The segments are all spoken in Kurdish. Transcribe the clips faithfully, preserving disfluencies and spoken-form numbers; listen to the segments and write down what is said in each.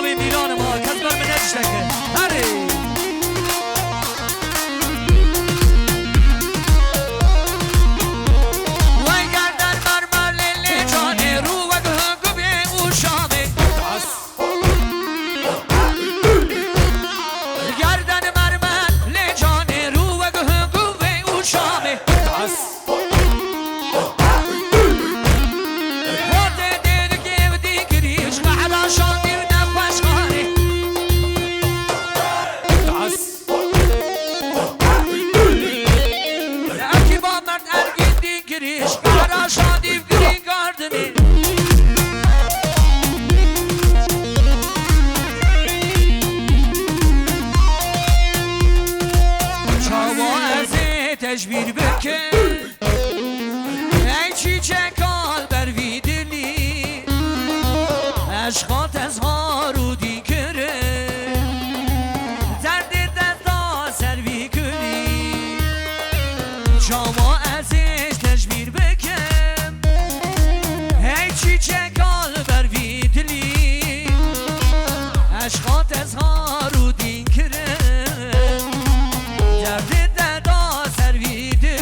Wê mîranim ha, kes ber min nedişteke. Herê. Wey gerden mermer lê lê canê rû wek hingû bê û şamê. Gerden mermer lê canê rû wek hingû bê û şamê. Hotê dêrikê û dîkirî ji qehra şandî û nexweşxanê. Ekîba merd ergîn dîkirî ji qehra şandî û girîn gardinê. Çawa ez ê tecbîr bikim? Ey çîçeka li ber vî dilî, eşqa tezhar û dîkirin, derdê desta ser vî kulî. Çawa ez ê tecbîr bikim? Hey çîçeka li ber vî dilî, eşqa tezhar û dîkirin, derdê desta ser vî dilî.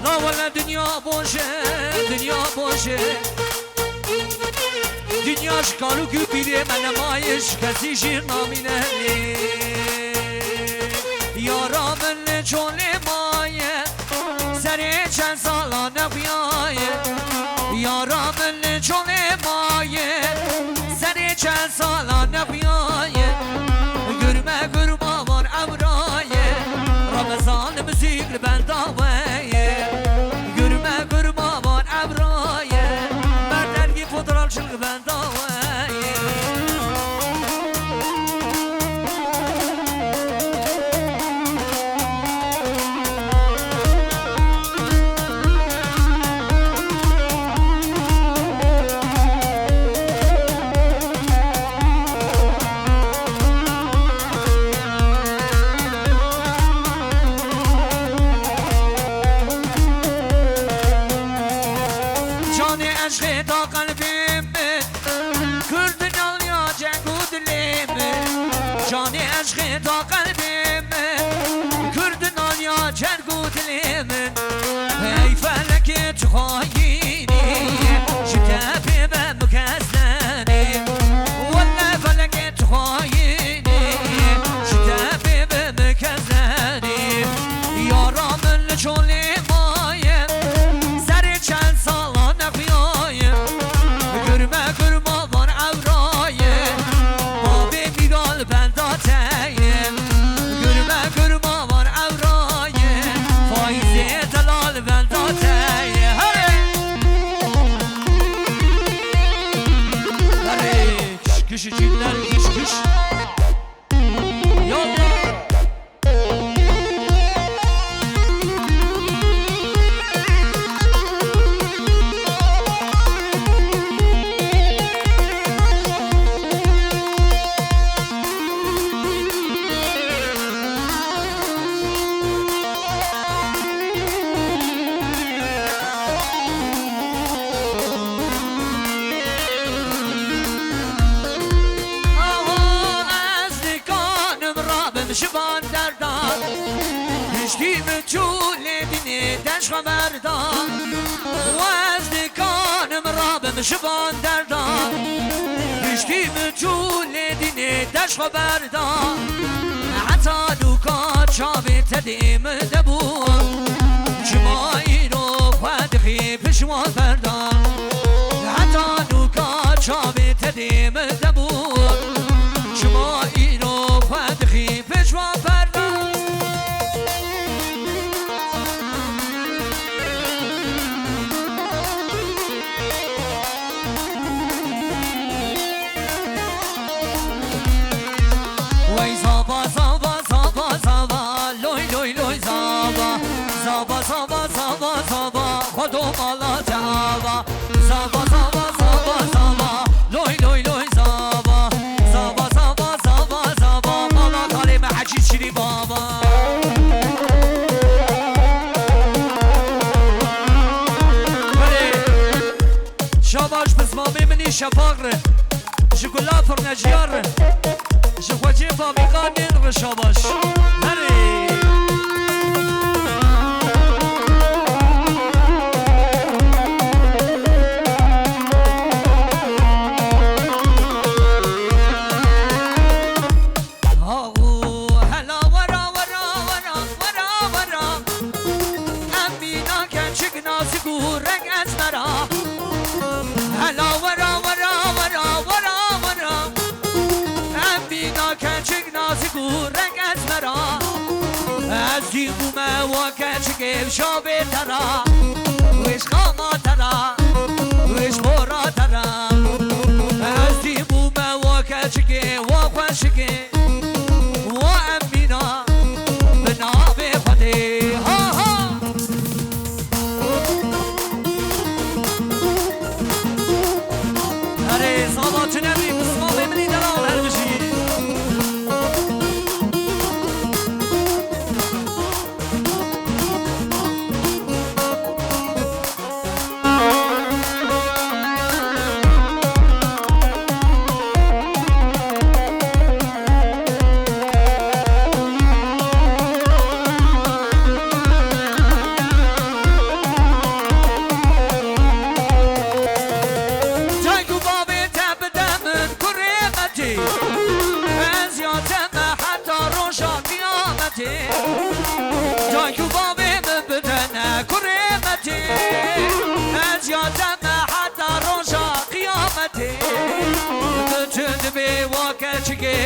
La wele dinya boş e, dinya boş e. Dinya ji kalûk û pîrê me nemaye, ji kesî jî namîne lê. Yara min li çolê maye, serê çend sala nexuyaye. Yara min li çolê maye, serê çend sala nexuyaye. Gurme gurma van ewraye, Ramezan muzîk li benda we ye. Gurme gurma van ewraye, berdelgî fotoral çil li benda we ye. Canê eşqê da qelbê min, Kurd naliya ceng û dilê min. Canê eşqê da qelbê min, Kurd naliya ceng û dilê min. Ey felekê tu xayînî, ji te pê be min kes nenî. Wele felekê tu xayînî, ji te pê be min kes nenî. Yara min li çolê maye, serê çend sala nexuyaye. Gurme gurma van ewraye, bavê mîra li benda te ye. Gurme gurma van ewraye, Faîzê delal li benda te ye. Herê! Herê! Kış, kış içinden kış, kış. Yallah! Aha, ez dikanim rabim ji van derdan. Piştî min çû lê dinê te ji xwe berdan. Û ez dikanim rabim ji van derdan. Piştî min çû lê dinê te ji xwe berdan. Heta nûka çavê te dê min de bû. Çima îro xwe dixî pişwa berdan. Heta nûka çavê te dê min de bû. Çima îro xwe dixî Domala te ava. Zava, zava, zava, zava. Loy, loy, loy, zava. Zava, zava, zava, zava. Mala xalê me Hecî Şirî baba. Belê. Şabaş bi zimamê min î şefaq re. Ji gula firneciya re. Ji xwecê fabrîka nên re şabaş. Herê. Awu hela wera, wera, wera, wera, wera. Em mîna keçik nazik û reng ezmera. Hela wera, wera, wera, wera, wera. Em mîna keçik nazik û reng ezmera. Ez dî bûme wa keçikê şavê te ra. Wêş xama te ra. Wêş xora te ra. Ez dî bûme wa keçikê wa xweşikê. Wa em mîna bi navê Xwedê. Ha, ha. Erê, zava tune bî, bi zimanê min î delal her bijî. Dayk û bavê te bide min kurê me tê. Ez ya te me heta roja qiyametê. Dayk û bavê min bide ne kurê me tê. Ez ya te me heta roja qiyametê. Bütün dibê wa keçikê